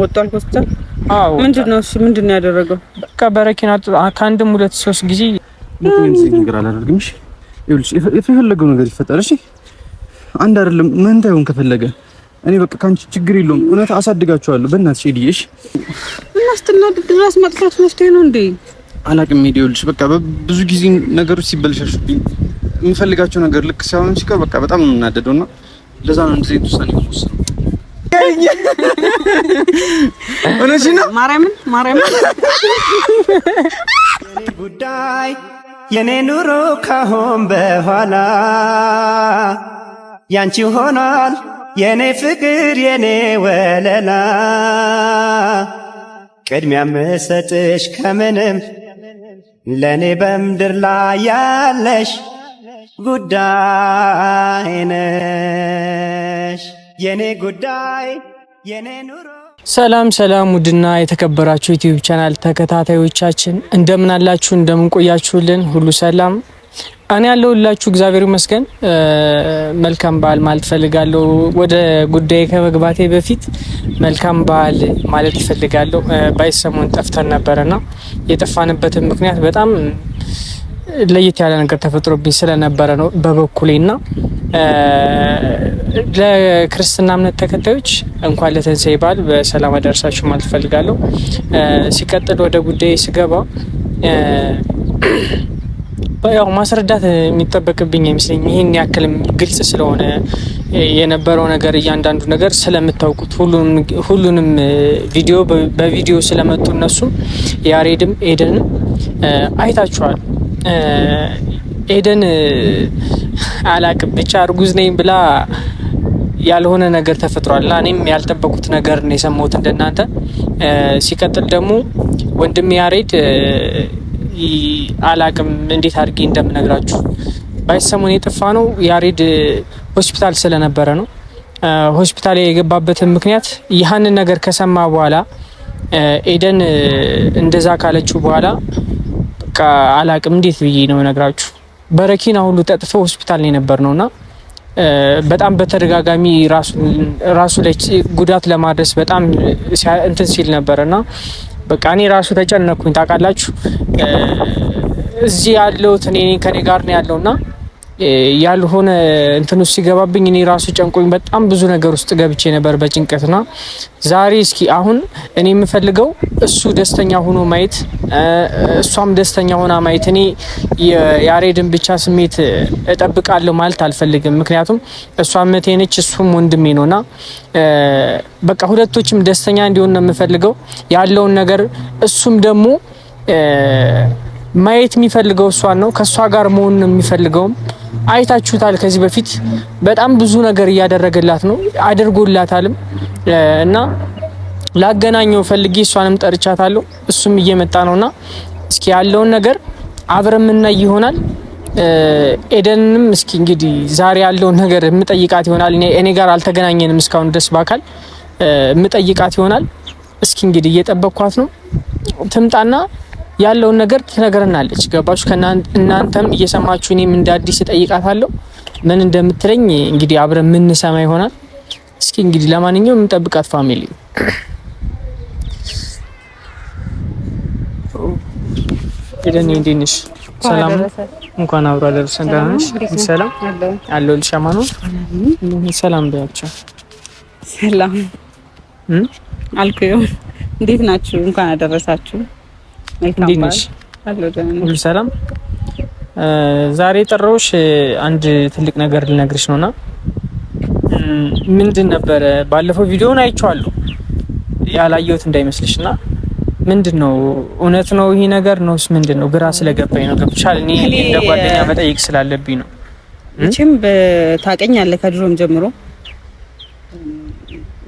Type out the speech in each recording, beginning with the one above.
ወጥቷል ሆስፒታል። አዎ። ምንድነው እሱ? ምንድነው ያደረገው? በቃ በረኪና ከአንድም ሁለት ሶስት ጊዜ ነገር አላደርግም። እሺ ይኸውልሽ፣ የፈለገው ነገር ይፈጠር። እሺ አንድ አይደለም መንታ ይሁን ከፈለገ እኔ በቃ ካንቺ ችግር የለውም። እውነት አሳድጋችኋለሁ። በእናትሽ ሄድዬ። እሺ እና ስትናደድ ድረስ መጥፋት መፍትሄ ነው እንዴ? አላቅም። ሄድ ይኸውልሽ፣ በቃ ብዙ ጊዜ ነገሮች ሲበልሻሹብኝ የምፈልጋቸው ነገር ልክ ሳይሆን ሲቀር በቃ በጣም ነው የምናደደው እና ለዛ ነው እንደዚህ ውሳኔ የምወስነው። እውነትሽን ነው። ማርያምን ማርያምን ጉዳይ የኔ ኑሮ ካሁን በኋላ ያንቺ ሆኗል የኔ ፍቅር የኔ ወለላ ቅድሚያ ምሰጥሽ ከምንም ለእኔ በምድር ላይ ያለሽ ጉዳይ ነሽ የኔ ጉዳይ የኔ ኑሮ። ሰላም ሰላም፣ ውድና የተከበራችሁ YouTube channel ተከታታዮቻችን እንደምን አላችሁ? እንደምን ቆያችሁልን? ሁሉ ሰላም፣ እኔ ያለሁላችሁ እግዚአብሔር ይመስገን። መልካም በዓል ማለት ፈልጋለሁ። ወደ ጉዳይ ከመግባቴ በፊት መልካም በዓል ማለት እፈልጋለሁ። ባይሰሙን ጠፍተን ነበረና የጠፋንበትን ምክንያት በጣም ለየት ያለ ነገር ተፈጥሮብኝ ስለነበረ ነው በበኩሌና ለክርስትና እምነት ተከታዮች እንኳን ለትንሳኤ በዓል በሰላም አደረሳችሁ ማለት እፈልጋለሁ። ሲቀጥል ወደ ጉዳይ ስገባ ያው ማስረዳት የሚጠበቅብኝ አይመስለኝም። ይህን ያክልም ግልጽ ስለሆነ የነበረው ነገር እያንዳንዱ ነገር ስለምታውቁት ሁሉንም ቪዲዮ በቪዲዮ ስለመጡ እነሱም ያሬድም ኤደንም አይታችኋል። ኤደን አላቅም ብቻ እርጉዝ ነኝ ብላ ያልሆነ ነገር ተፈጥሯል እና እኔም ያልጠበቁት ነገር ነው የሰማሁት እንደናንተ። ሲቀጥል ደግሞ ወንድም ያሬድ አላቅም እንዴት አድርጌ እንደምነግራችሁ ባይሰሙን የጠፋ ነው ያሬድ ሆስፒታል ስለነበረ ነው። ሆስፒታል የገባበትን ምክንያት ይህንን ነገር ከሰማ በኋላ ኤደን እንደዛ ካለችው በኋላ በቃ አላቅም እንዴት ብዬ ነው ነግራችሁ በረኪና ሁሉ ጠጥቶ ሆስፒታል ነው የነበር ነውና በጣም በተደጋጋሚ ራሱ ላይ ጉዳት ለማድረስ በጣም እንትን ሲል ነበርና በቃ እኔ ራሱ ተጨነኩኝ። ታውቃላችሁ እዚህ ያለሁት እኔ ከኔ ጋር ነው ያለውና ያልሆነ እንትን ውስጥ ሲገባብኝ እኔ ራሱ ጨንቆኝ በጣም ብዙ ነገር ውስጥ ገብቼ ነበር በጭንቀትና ዛሬ እስኪ አሁን እኔ የምፈልገው እሱ ደስተኛ ሆኖ ማየት፣ እሷም ደስተኛ ሆና ማየት። እኔ የያሬድን ብቻ ስሜት እጠብቃለሁ ማለት አልፈልግም። ምክንያቱም እሷ እህቴ ነች፣ እሱም ወንድሜ ነውና በቃ ሁለቶችም ደስተኛ እንዲሆን ነው የምፈልገው ያለውን ነገር እሱም ደግሞ ማየት የሚፈልገው እሷን ነው። ከእሷ ጋር መሆን ነው የሚፈልገውም። አይታችሁታል። ከዚህ በፊት በጣም ብዙ ነገር እያደረገላት ነው አድርጎላታልም። እና ላገናኘው ፈልጌ እሷንም ጠርቻታለሁ። እሱም እየመጣ ነውና እስኪ ያለውን ነገር አብረን የምናይ ይሆናል። ኤደንንም እስኪ እንግዲህ ዛሬ ያለውን ነገር የምጠይቃት ይሆናል። እኔ ጋር አልተገናኘንም እስካሁን ድረስ በአካል የምጠይቃት ይሆናል። እስኪ እንግዲህ እየጠበቅኳት ነው። ትምጣና ያለውን ነገር ትነግረናለች። ገባችሁ? ከእናንተም እየሰማችሁ እኔም እንደ አዲስ እጠይቃታለሁ። ምን እንደምትለኝ እንግዲህ አብረን የምንሰማ ይሆናል። እስኪ እንግዲህ ለማንኛውም የምንጠብቃት family ኤደን እንዴት ነሽ? ሰላም እንኳን አብሮ አደረሰን። ደህና ነሽ? ሰላም አለሁልሽ። አማኑ ሰላም በያቸው። ሰላም አልኩ። እንዴት ናችሁ? እንኳን አደረሳችሁ። እንዴት ነሽ? ሁሉ ሰላም። ዛሬ የጠራሁሽ አንድ ትልቅ ነገር ልነግርሽ ነውና ምንድን ነበረ ባለፈው ቪዲዮውን አይቼዋለሁ ያላየሁት እንዳይመስልሽ እና ምንድን ነው እውነት ነው ይሄ ነገር ነውስ ምንድን ነው? ግራ ስለገባኝ ነው። ገብቶሻል? እኔ እንደ ጓደኛ መጠየቅ ስላለብኝ ነው። መቼም ታውቀኛለህ ከድሮም ጀምሮ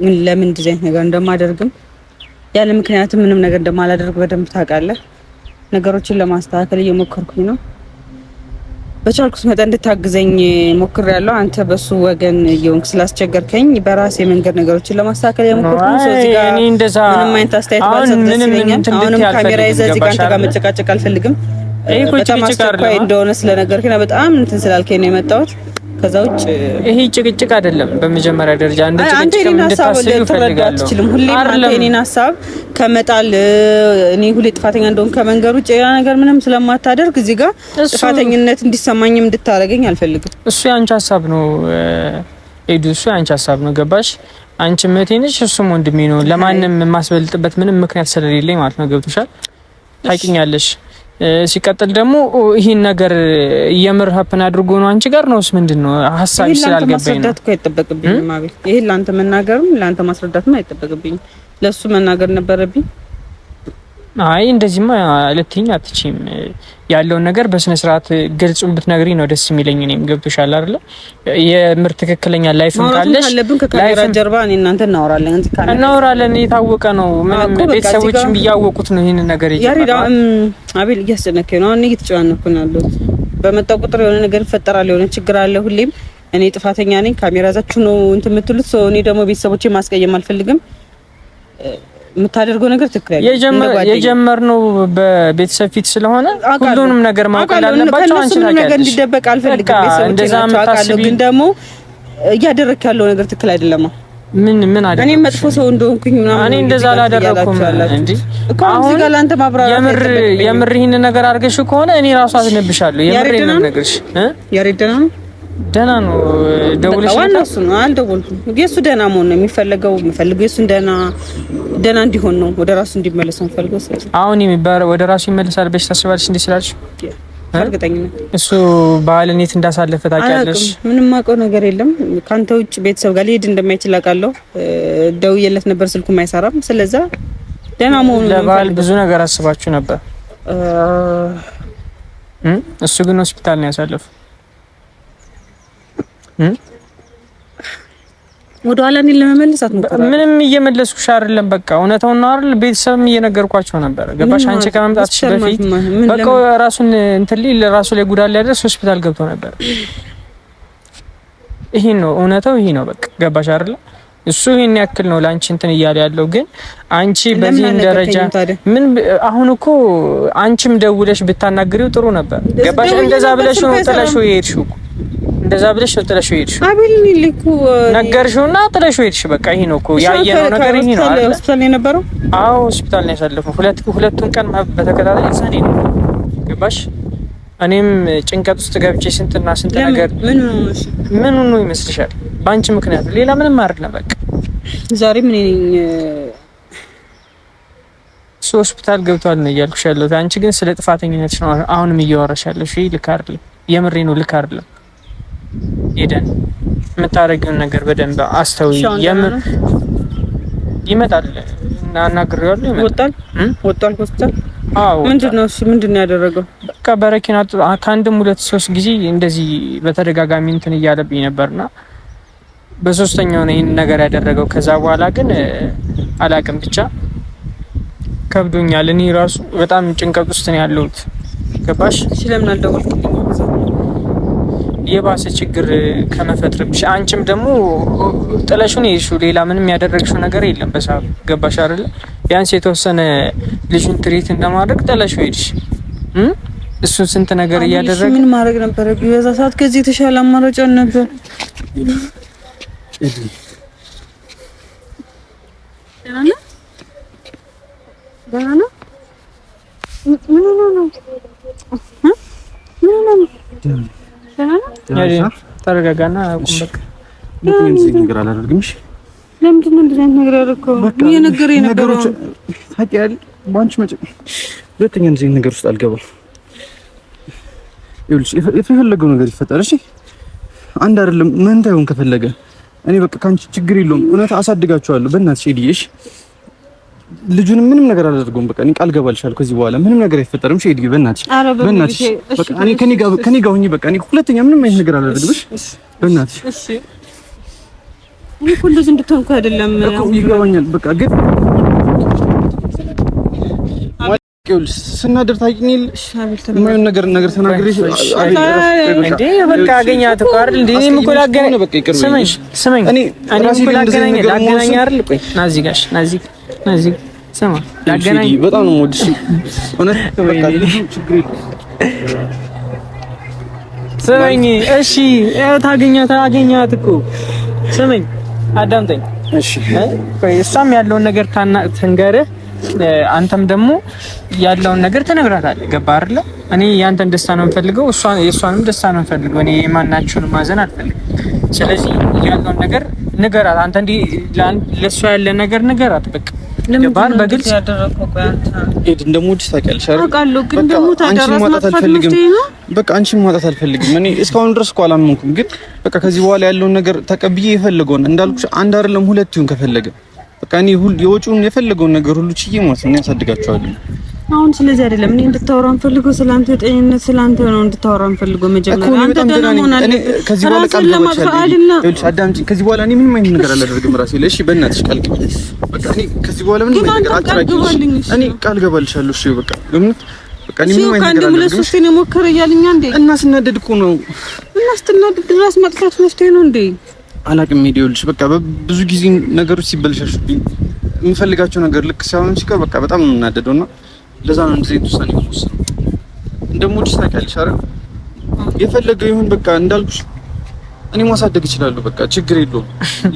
ምን ለምን እንደዚህ አይነት ነገር እንደማደርግም ያለ ምክንያትም ምንም ነገር እንደማላደርግ በደንብ ታውቃለህ። ነገሮችን ለማስተካከል እየሞከርኩኝ ነው። በቻልኩት መጠን እንድታግዘኝ ሞክሬያለሁ። አንተ በሱ ወገን እየሆንክ ስላስቸገርከኝ በራሴ መንገድ ነገሮችን ለማስተካከል የሞከርኩኝ ነው። እዚህ ጋር ምንም አይነት አስተያየት ባልሰጥ ደስ ይለኛል። አሁንም ካሜራ ይዘህ እዚህ ጋር አንተ ጋር መጨቃጨቅ አልፈልግም። በጣም አስቸኳይ እንደሆነ ስለነገርከኝ በጣም እንትን ስላልከኝ ነው የመጣሁት። ከዛ ውጭ ይሄ ጭቅጭቅ አይደለም። በመጀመሪያ ደረጃ እንደ ጭቅጭቅ እንድታስብ እፈልጋለሁ። አትችልም። ሁሌም አንተ የኔን ሀሳብ ከመጣል እኔ ሁሌ ጥፋተኛ እንደሆን ከመንገር ውጭ ሌላ ነገር ምንም ስለማታደርግ እዚህ ጋር ጥፋተኝነት እንዲሰማኝም እንድታደርገኝ አልፈልግም። እሱ ያንቺ ሀሳብ ነው ኤዱ፣ እሱ ያንቺ ሀሳብ ነው። ገባሽ? አንቺ እህቴ ነሽ፣ እሱም ወንድሜ ነው። ለማንም የማስበልጥበት ምንም ምክንያት ስለሌለኝ ማለት ነው። ገብቶሻል? ታውቂኛለሽ። ሲቀጥል ደግሞ ይህን ነገር የምር happen አድርጎ ነው አንቺ ጋር ነውስ ምንድን ነው ሀሳብ ስላልገባኝ ነው። ማስረዳት እኮ አይጠበቅብኝም አቤል። ይሄን ላንተ መናገርም ላንተ ማስረዳትም አይጠበቅብኝም። ለሱ መናገር ነበረብኝ። አይ እንደዚህማ ልትይኝ አትችይም። ያለውን ነገር በስነ ስርዓት ግልጹን ብትነግሪኝ ነው ደስ የሚለኝ። እኔም ገብቶሻል አይደለ? የምር ትክክለኛ life ም ካለሽ ካለብን ከካሜራ ጀርባ እኔ እናንተ እናወራለን እናወራለን። የታወቀ ነው። ምንም ቤተሰቦችም እያወቁት ነው ይሄንን ነገር የጀመረው። አቤል እያስጨነከኝ ነው። አሁን እየተጨናነኩ ነው ያለሁት። በመጣ ቁጥር የሆነ ነገር ይፈጠራል፣ የሆነ ችግር አለ። ሁሌም እኔ ጥፋተኛ ነኝ። ካሜራ ይዛችሁ ነው እንትን የምትሉት ሰው። እኔ ደግሞ ቤተሰቦቼ ማስቀየም አልፈልግም። የምታደርገው ነገር ትክክል አይደለም። የጀመርነው በቤተሰብ ፊት ስለሆነ ሁሉንም ነገር ማወቅ እንዳለባቸው አንቺ ምንም ነገር እንዲደበቅ አልፈልግም። ቤተሰቦቼ ናቸው አውቃለሁ፣ ግን ደግሞ እያደረክ ያለው ነገር ትክክል አይደለም። ምን ምን አይደለም። እኔ መጥፎ ሰው እንደሆንኩኝ ምናምን እኔ እንደዛ አላደረኩም እንዴ እኮ አሁን እዚህ ጋር ለአንተ ማብራራት የምር የምር ይሄን ነገር አድርገሽ ከሆነ እኔ ራሱ አዝንብሻለሁ። የምር ነው የምነግርሽ። ያሬድ ደህና ነው ደህና ነው። ደውለሽ ዋናው እሱ ነው። አልደወልኩም። የእሱ ደህና መሆን ነው የሚፈለገው። የምፈልገው የእሱን ደህና ደህና እንዲሆን ነው፣ ወደ ራሱ እንዲመለስ ነው የምፈልገው። ስለዚህ አሁን የሚባለው ወደ ራሱ ይመለሳል ብለሽ ታስባለሽ? እንዴ ስላልሽ እርግጠኝነት እሱ በዓልን የት እንዳሳለፈ ታውቂያለሽ? ምንም የማውቀው ነገር የለም። ከአንተ ውጭ ቤተሰብ ጋር ሊሄድ እንደማይችል አውቃለሁ። ደውዬለት ነበር፣ ስልኩም አይሰራም። ስለዛ ደህና መሆኑ ለበዓል ብዙ ነገር አስባችሁ ነበር። እሱ ግን ሆስፒታል ነው ያሳለፈው። ወደ ኋላ እኔን ለመመለስ አትሞክር። ምንም እየመለስኩሽ አይደለም። በቃ እውነታውን ነው አይደል? ቤተሰብም እየነገርኳቸው ነበር። ገባሽ? አንቺ ከመምጣትሽ በፊት በቃ ራሱን እንትን ሊል ራሱ ላይ ጉዳት ሊያደርስ ሆስፒታል ገብቶ ነበር። ይሄ ነው እውነታው፣ ይሄ ነው በቃ። ገባሽ አይደል? እሱ ይሄን ያክል ነው ለአንቺ እንትን እያለ ያለው ግን አንቺ በዚህ ደረጃ ምን አሁን እኮ አንቺም ደውለሽ ብታናግሪው ጥሩ ነበር። ገባሽ? እንደዛ ብለሽ ነው ጥለሽው የሄድሽው እኮ እንደዛ ብለሽ ነው ጥለሽው ሄድሽ። አቤል እኮ ነገርሽውና ጥለሽው ሄድሽ። በቃ ይሄ ነው እኮ ያየነው ነገር ይሄ ነው አይደል? ሆስፒታል ነው የነበረው። አዎ ሆስፒታል ነው ያሳለፈው። ሁለቱን ቀን በተከታታይ እዛ ነው። ገባሽ? እኔም ጭንቀት ውስጥ ገብቼ ስንትና ስንት ነገር ምን ምን ነው ይመስልሻል? በአንቺ ምክንያት ሌላ ምንም አይደለም። በቃ ዛሬ ምን ነኝ እሱ ሆስፒታል ገብቷል ነው እያልኩሽ ያለሁት። አንቺ ግን ስለ ጥፋተኝነትሽ ነው አሁንም እያወራሽ ያለሽ። ይሄ ልክ አይደለም። የምሬ ነው፣ ልክ አይደለም። ኤደን የምታደርጊውን ነገር በደንብ አስተውይ። የምር ይመጣል እና አናግሬዋለሁ። ይመጣል። ወጣል ሆስፒታል። አዎ። ምንድነው እሱ? ምንድነው ያደረገው? በቃ በረኪና ከአንድም ሁለት ሶስት ጊዜ እንደዚህ በተደጋጋሚ እንትን እያለብኝ ነበርና በሶስተኛው ነው ይህን ነገር ያደረገው። ከዛ በኋላ ግን አላቅም ብቻ ከብዶኛል። እኔ ራሱ በጣም ጭንቀት ውስጥ ነው ያለሁት። ገባሽ? ስለምን አልደወልክልኝም? የባሰ ችግር ከመፈጥርብሽ አንቺም ደግሞ ጥለሽው ነው የሄድሽው። ሌላ ምንም ያደረግሽው ነገር የለም በሰዓቱ። ገባሽ አይደለ? ቢያንስ የተወሰነ ልጁን ትሪት እንደማድረግ ጥለሽው ሄድሽ። እሱን ስንት ነገር እያደረገ ምን ማድረግ ነበረብኝ በዛ ሰዓት? ከዚህ የተሻለ አማራጭ ነበር። ደህና ነው? ምን ሆኖ ነው? ምን ሆኖ ነው? ተረጋጋና አቁም። በቃ ነገር አላደርግም። እሺ ለምንድን ነው እንደዚህ አይነት ነገር ያደረከው? እየነገረኝ ነገሮች ታውቂያለሽ። በአንቺ መቼ ሁለተኛ እንደዚህ አይነት ነገር ውስጥ አልገባም። ይኸውልሽ የፈለገው ነገር ይፈጠር፣ እሺ አንድ አይደለም መንታ ይሁን ከፈለገ እኔ በቃ ካንቺ ችግር የለውም። እውነት አሳድጋችኋለሁ። በእናትሽ ኤዲዬ፣ እሺ ልጁንም ምንም ነገር አላደርገውም። በቃ እኔ ቃል ገባልሻለሁ። ከዚህ በኋላ ምንም ነገር አይፈጠርም። እሺ ኤዲዬ፣ በእናትሽ በእናትሽ፣ በቃ እኔ ከኔ ጋር ሁኚ። በቃ እኔ ሁለተኛ ምንም አይነት ነገር አላደርግም። እሺ በእናትሽ። እሺ እኔ እኮ እንደዚህ እንድትሆን እኮ አይደለም እኮ ይገባኛል። በቃ ግን ስናደር ታውቂኝ የለ የማይሆን ነገር ነገር ተናግሬሽ እንዴ በቃ አገኛት እኮ አይደል እንዴ? እኔም እኮ ላገናኝ ስመኝ ስመኝ እኔ እኮ ላገናኝ ላገናኝ አይደል? ቆይ ና እዚህ ጋር ና እዚህ ና እዚህ ስማ ላገናኝ በጣም ነው የምወድሽ እውነት በቃ ልጁ ችግር የለውም። ስመኝ፣ እሺ ታገኛት አገኛት እኮ ስመኝ፣ አዳምጠኝ። እሺ ቆይ እሷም ያለውን ነገር ትንገርህ፣ አንተም ደግሞ ያለውን ነገር ትነግራታለህ። ገባህ አይደለ? እኔ ያንተን ደስታ ነው የምፈልገው፣ የእሷንም ደስታ ነው የምፈልገው። እኔ የማናችሁንም ማዘን አልፈልግም። ስለዚህ ያለውን ነገር ንገራት። አንተ እንዲህ ለእሷ ያለ ነገር ንገራት። በቃ ገባህ? በግልጽ ኤድ እንደምወድሽ ታውቂያለሽ አይደል? አውቃለሁ፣ ግን ደግሞ ታዲያ ራስ ማጥፋት መፍትሄ ነው? በቃ አንቺን ማጣት አልፈልግም። እኔ እስካሁን ድረስ እኮ አላመንኩም፣ ግን በቃ ከዚህ በኋላ ያለውን ነገር ተቀብዬ የፈለገውን እንዳልኩሽ አንድ አይደለም ሁለት ይሁን ከፈለገ በቃ እኔ ሁሉ የወጪውን የፈለገውን ነገር ሁሉ ችዬ ማለት ነው ያሳድጋቸዋለሁ። አሁን ስለዚህ አይደለም እኔ እንድታወራ እንፈልገው፣ ስለአንተ ጤንነት ስለአንተ ነው እንድታወራ እንፈልገው። መጀመሪያ አንተ ደህና መሆን አለብህ። ከዚህ በኋላ ቃል ገባልሻለሁ። አዳምጪኝ። ከዚህ በኋላ እኔ ምንም አይነት ነገር አላደርግም ራሴ ላይ። እሺ በእናትሽ ቃል ግቢ። በቃ እኔ ከዚህ በኋላ ምንም አይነት ነገር አትራቂ። እኔ ቃል ገባልሻለሁ። እሺ በቃ እምነት በቃ እኔ ምንም አይነት ነገር አላደርግም። ሁለት ሶስቴ ነው የሞከረ እያልኛ እንዴ። እና ስናደድ እኮ ነው። እና ስትናደድ ራስ ማጥፋት መፍትሄ ነው እንዴ? አላቅም። ይኸውልሽ በቃ ብዙ ጊዜ ነገሮች ሲበልሻሹብኝ የምፈልጋቸው ነገር ልክ ሳይሆን ሲቀር በቃ በጣም ነው የምናደደው እና ለዛ ነው እንደዚህ አይነት ውሳኔ የምወስነው። እንደምወድሽ ታውቂያለሽ አይደል? የፈለገው ይሁን በቃ እንዳልኩሽ እኔ ማሳደግ እችላለሁ። በቃ ችግር የለውም።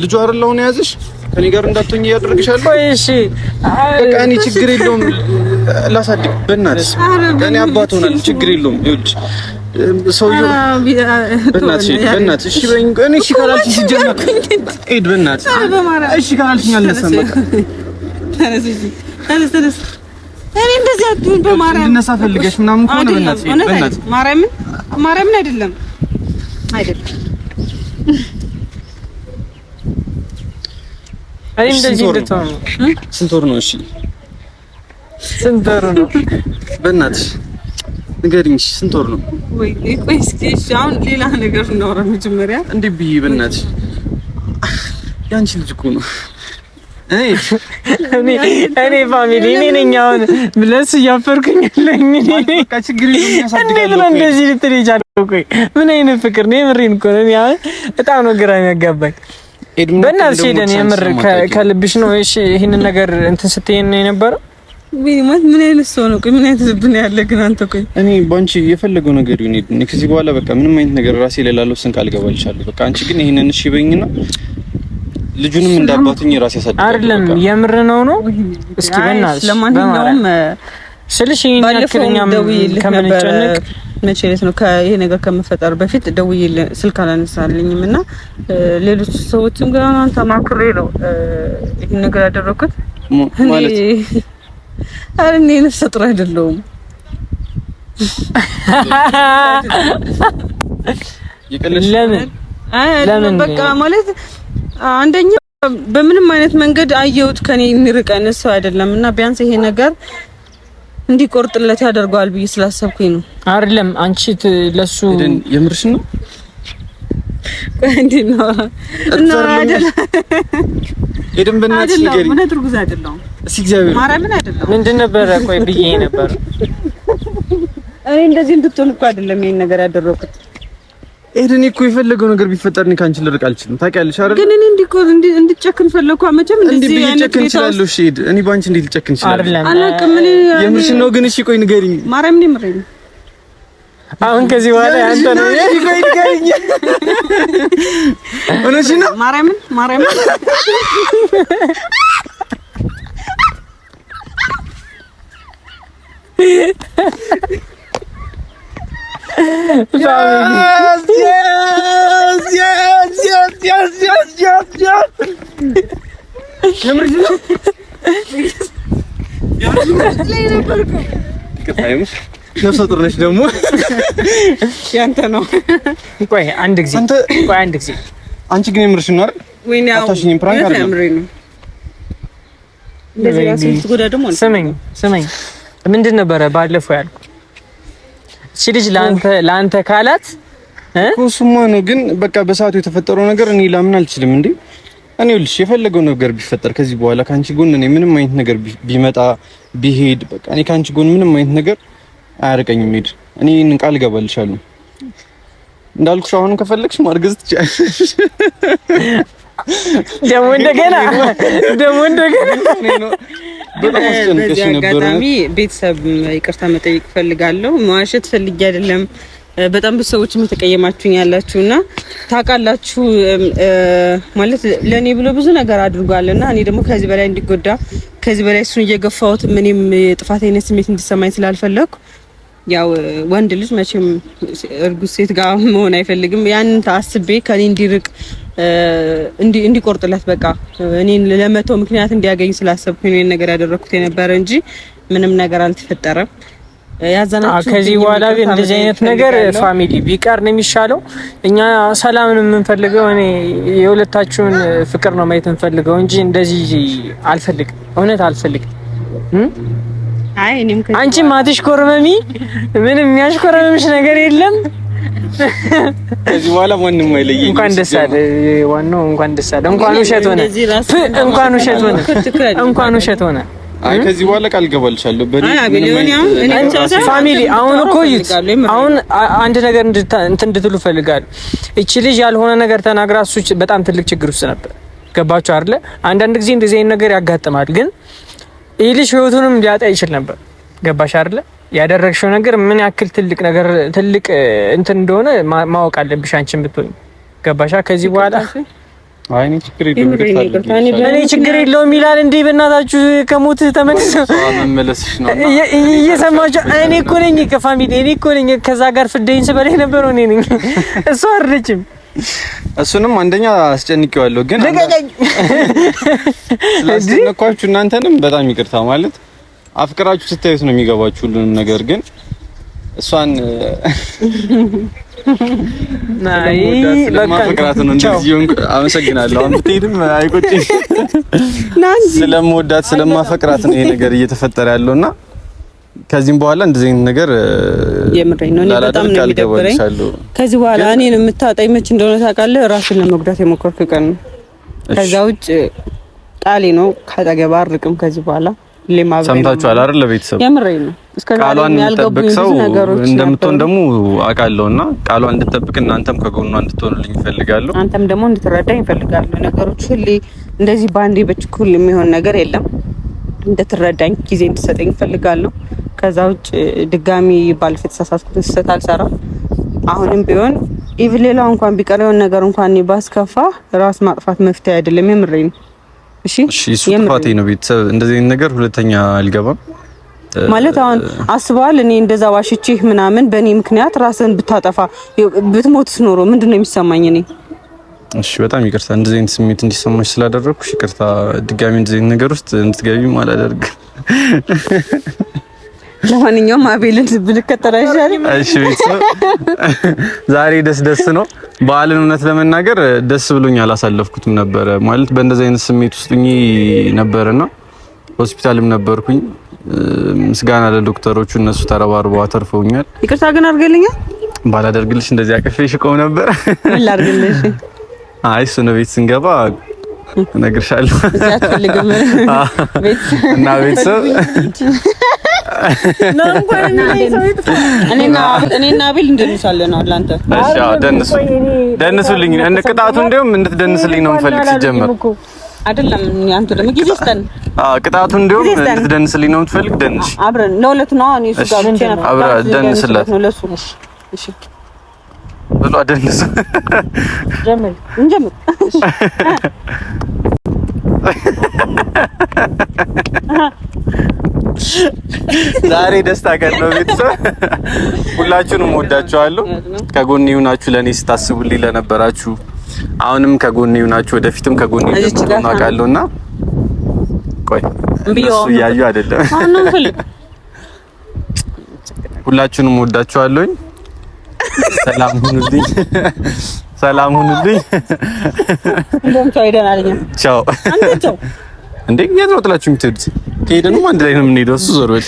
ልጁ አይደል አሁን የያዘሽ ከኔ ጋር እንዳትሆኝ እያደረግሻለሁ። እሺ በቃ እኔ ችግር የለውም ላሳድግ። በእናትሽ እኔ አባት ሆናለሁ። ችግር የለውም። ይኸውልሽ ሰውዬው በእናትሽ በእናትሽ እሺ በይኝ። እኔ እሺ ካላልሽኝ ሲጀመር ኤድ በእናትሽ እሺ ካላልሽኝ አልነሳም። በቃ ተነስ፣ ተነስ፣ ተነስ። እኔ እንደዚህ አትሁን በማርያም እንድነሳ ፈልገሽ ምናምን ከሆነ በእናትሽ በእናትሽ ማርያምን ማርያምን አይደለም አይደለም። እኔ እንደዚህ እንድትሆን ስንት ወር ነው? እሺ ስንት ወር ነው? በእናትሽ ንገሪኝ፣ ስንት ወር ነው? ወይ ቆይ እስኪ እሺ፣ አሁን ሌላ ነገር እናወራ መጀመሪያ። እንዴ ብዬ በእናትሽ ያንቺ ልጅ እኮ ነው። እኔ family እኔ ነኝ አሁን ለእሱ እያፈርኩኝ ያለኝ። በቃ ችግር የለውም። እንዴት ነው እንደዚህ ልትል የቻልከው? ቆይ ምን አይነት ፍቅር ነው? የምሬን እኮ ነው። እኔ አሁን በጣም ነው ግራ የሚያጋባኝ። በእናትሽ ሄደን የምር ከልብሽ ነው? እሺ ይሄንን ነገር እንትን ስትይኝ ነው የነበረው? ወይ ማለት ምን አይነት ሰው ነው? ቆይ ምን አይነት ልብ ነው ያለ ግን አንተ? ቆይ እኔ ባንቺ የፈለገው ነገር ይሁን እኔ ከዚህ በኋላ በቃ ምንም አይነት ነገር ራሴ ላይ ላለውስን ቃል እገባልሻለሁ። በቃ አንቺ ግን ይሄንን እሺ በይኝና ልጁንም እንዳባቱኝ ራሴ ያሳድጋለሁ። አይደለም የምር ነው ነው። እስኪ በእናትሽ ለማንኛውም ስልሽ ይሄን ያክል ደውዬልህ ከምንጨነቅ መቼ ዕለት ነው ይሄ ነገር ከመፈጠሩ በፊት ደውዬልህ ስልክ አላነሳልኝም እና ሌሎች ሰዎችም ጋር አንተ ማክሬ ነው ይሄን ነገር ያደረኩት ማለት ኧረ እኔ ነፍሰ ጡር አይደለሁም። ለምን ለምን በቃ ማለት አንደኛ በምንም አይነት መንገድ አየሁት ከኔ የሚርቅ አይነት ሰው አይደለም እና ቢያንስ ይሄ ነገር እንዲቆርጥለት ያደርገዋል ብዬ ስላሰብኩኝ ነው። አይደለም አንቺ ለሱ የምርሽ ነው እንዴ ነው እና አይደለም ኤደን በእናትሽ ንገሪኝ። እውነት እርጉዝ አይደለሁም። እስኪ እግዚአብሔር ማርያምን አይደለሁም። ምንድን ነበረ? ቆይ ብዬ ነበር እኔ እንደዚህ እንድትሆን እኮ አይደለም ይሄን ነገር ያደረኩት። ኤደን እኮ የፈለገው ነገር ቢፈጠር እኔ ካንቺ ልርቅ አልችልም። ታውቂያለሽ አይደል? ግን እኔ እንድጨክን ፈለኩ። መቼም እንደዚህ አይነት ልጨክን እችላለሁ። እሺ ኤድ፣ እኔ ባንቺ እንዴት ልጨክን እችላለሁ? አላውቅም። እኔ የምርሽን ነው ግን? እሺ ቆይ ንገሪኝ። ማርያምን የምሬን ነው። አሁን ከዚህ በኋላ ያንተ ነው። እሺ ቆይ ንገሪኝ። እውነትሽን ነው? ማርያምን ማርያምን ነፍሰ ጡር ነሽ ደግሞ ያንተ ነው። ቆይ አንድ ጊዜ ቆይ አንድ ጊዜ አንቺ ግን የምርሽን ነው አይደል? ወይኔ አታሽኝም። prank አይደለም። ስመኝ ስመኝ ምንድን ነበረ ባለፈው ያልኩህ? እቺ ልጅ ለአንተ ካላት እኮ እሱማ ነው። ግን በቃ በሰዓቱ የተፈጠረው ነገር እኔ ላምን አልችልም። እንዴ እኔ ይኸውልሽ የፈለገው ነገር ቢፈጠር ከዚህ በኋላ ከአንቺ ጎን እኔ ምንም አይነት ነገር ቢመጣ ቢሄድ በቃ እኔ ከአንቺ ጎን ምንም አይነት ነገር አያርቀኝም። ሄድ እኔ ይሄንን ቃል እገባልሻለሁ። እንዳልኩሽ አሁንም ከፈለግሽ ማርገዝ ትችያለሽ። ደግሞ እንደገና ደግሞ እንደገና በጣም አስጨንቀሽ በዚህ ነበር። አጋጣሚ ቤተሰብ ይቅርታ መጠየቅ እፈልጋለሁ። መዋሸት ፈልጌ አይደለም። በጣም ብዙ ሰዎችም የተቀየማችሁኝ ያላችሁ እና ታውቃላችሁ፣ ማለት ለእኔ ብሎ ብዙ ነገር አድርጓል እና እኔ ደግሞ ከዚህ በላይ እንዲጎዳ ከዚህ በላይ እሱን እየገፋሁት እኔም የጥፋተኝነት ስሜት እንዲሰማኝ ስላልፈለኩ ያው ወንድ ልጅ መቼም እርጉዝ ሴት ጋር መሆን አይፈልግም። ያንን ታስቤ ከኔ እንዲርቅ እንዲቆርጥለት በቃ እኔን ለመተው ምክንያት እንዲያገኝ ስላሰብኩኝ ነው ነገር ያደረኩት የነበረ እንጂ ምንም ነገር አልተፈጠረም። ያዘናችሁ ከዚህ በኋላ ግን እንደዚህ አይነት ነገር family ቢቀር ነው የሚሻለው። እኛ ሰላምን የምንፈልገው እኔ የሁለታችሁን ፍቅር ነው ማየት የምንፈልገው እንጂ እንደዚህ አልፈልግም፣ እውነት አልፈልግም። አይ እኔም አንቺ ማትሽ ኮርመሚ ምንም የሚያሽኮረምምሽ ነገር የለም። ከዚህ በኋላ ማንም አይለየኝም። እንኳን ደስ አለ። ዋናው እንኳን ደስ አለ። እንኳን ውሸት ሆነ፣ እንኳን ውሸት ሆነ፣ እንኳን ውሸት ሆነ። አይ ከዚህ በኋላ ቃል እገባልሻለሁ። Family አሁን እኮ ይዩት፣ አሁን አንድ ነገር እንትን እንድትሉ እፈልጋለሁ። እቺ ልጅ ያልሆነ ነገር ተናግራ እሱ በጣም ትልቅ ችግር ውስጥ ነበር። ገባችሁ አይደለ? አንዳንድ ጊዜ እንደዚህ አይነት ነገር ያጋጥማል። ግን ይህ ልጅ ህይወቱንም ሊያጣ ይችል ነበር። ገባሽ አይደለ? ያደረግሽው ነገር ምን ያክል ትልቅ ነገር ትልቅ እንትን እንደሆነ ማወቅ አለብሽ አንቺን ብትሆኝ። ገባሻ? ከዚህ በኋላ አይ እኔ ችግር የለውም እኔ ችግር የለውም ይላል እንዴ! በእናታችሁ ከሞት ተመልሶ እየሰማችሁ። እኔ እኮ ነኝ ከ family እኔ እኮ ነኝ ከዛ ጋር ፍደኝ ስበላ የነበረው እኔ ነኝ፣ እሱ አይደለችም። እሱንም አንደኛ አስጨንቄዋለሁ፣ ግን ስላስጨነኳችሁ እናንተንም በጣም ይቅርታ። ማለት አፍቅራችሁ ስታዩት ነው የሚገባችሁ ሁሉንም ነገር፣ ግን እሷን ስለማፈቅራት ነው እንደዚህ ሆንኩ። አመሰግናለሁ። አሁን ብትሄድም አይቆጭኝ። ስለምወዳት ስለማፈቅራት ነው ይሄ ነገር እየተፈጠረ ያለውና ከዚህም በኋላ እንደዚህ አይነት ነገር የምሬን ነው። እኔ በጣም ነው የሚደብረኝ። ከዚህ በኋላ እኔን የምታጣኝ መች እንደሆነ ታውቃለህ? ራስን ለመጉዳት የሞከርክ ቀን ነው። ከዛ ውጭ ቃሌ ነው፣ ካጠገብ አርቅም ከዚህ በኋላ። ሰምታችኋል አይደል? ለቤተሰብ የምሬን ነው። ቃሏን የምትጠብቅ ሰው እንደምትሆን ደግሞ አውቃለሁና ቃሏን እንድትጠብቅ እናንተም ከጎኗ እንድትሆኑልኝ እፈልጋለሁ። አንተም ደግሞ እንድትረዳኝ እፈልጋለሁ። ነገሮች ሁሌ እንደዚህ በአንዴ በችኩል የሚሆን ነገር የለም። እንድትረዳኝ ጊዜ እንድትሰጠኝ እፈልጋለሁ። ከዛ ውጭ ድጋሚ ባለፈው የተሳሳትኩትን ስህተት አልሰራም። አሁንም ቢሆን even ሌላው እንኳን ቢቀር የሆነ ነገር እንኳን ባስከፋ ራስ ማጥፋት መፍትሄ አይደለም። የምሬን ነው። እሺ፣ እሺ፣ እሱ ጥፋቴ ነው። ቤተሰብ እንደዚህ አይነት ነገር ሁለተኛ አልገባም። ማለት አሁን አስበዋል። እኔ እንደዛ ዋሽቼህ ምናምን በእኔ ምክንያት ራስን ብታጠፋ ብትሞትስ ኖሮ ምንድን ነው የሚሰማኝ እኔ? እሺ፣ በጣም ይቅርታ እንደዚህ አይነት ስሜት እንዲሰማሽ ስላደረኩሽ ይቅርታ። ድጋሚ እንደዚህ አይነት ነገር ውስጥ እንድትገቢም አላደርግም። ለማንኛውም አቤልን ብንከተል አይሻልም? እሺ ቤተሰብ ዛሬ ደስ ደስ ነው። በዓልን እውነት ለመናገር ደስ ብሎኝ አላሳለፍኩትም ነበረ። ማለት በእንደዚህ አይነት ስሜት ውስጥ ሆኜ ነበርና ሆስፒታልም ነበርኩኝ። ምስጋና ለዶክተሮቹ፣ እነሱ ተረባርበው አተርፈውኛል። ይቅርታ ግን አድርገልኛል። ባላደርግልሽ እንደዚህ አቅፌሽ ቆም ነበር። ምን ላድርግልሽ? አይ እሱ ነው ቤት ስንገባ እነግርሻለሁ። እና ቤተሰብ እኔና አቤል እንደንሳለን። ለአንተ እሺ፣ ደንሱልኝ። ቅጣቱ እንዲያውም እንድትደንስልኝ ነው የምፈልግ ሲጀመር አይደለም። አንተ ደግሞ ጊዜ ስጠን። አዎ፣ ቅጣቱ እንዲያውም እንድትደንስልኝ ነው የምትፈልግ። ደንሽ አብረን ለሁለት ነው። እኔ እሱ ጋር ብቻ ነው። አብረን ደንስላት ነው ለሱ። እሺ ብሎ ደንስ። ጀምር፣ እንጀምር። ዛሬ ደስታ ቀን ነው። ቤተሰብ ሁላችሁንም ወዳችኋለሁ። ከጎኔ ይሁናችሁ፣ ለእኔ ስታስቡልኝ ለነበራችሁ አሁንም ከጎኔ ይሁናችሁ፣ ወደፊትም ከጎኔ እንደምትሆኑ አውቃለሁና ቆይ እነሱ እያዩ አይደለም። ሁላችሁንም ወዳችኋለሁኝ። ሰላም ሁኑልኝ፣ ሰላም ሁኑልኝ። ቻው። እንዴ የት ነው ጥላችሁ የምትሄዱት? ከሄደንም አንድ ላይ ነው የምንሄደው። እሱ ዞር በል።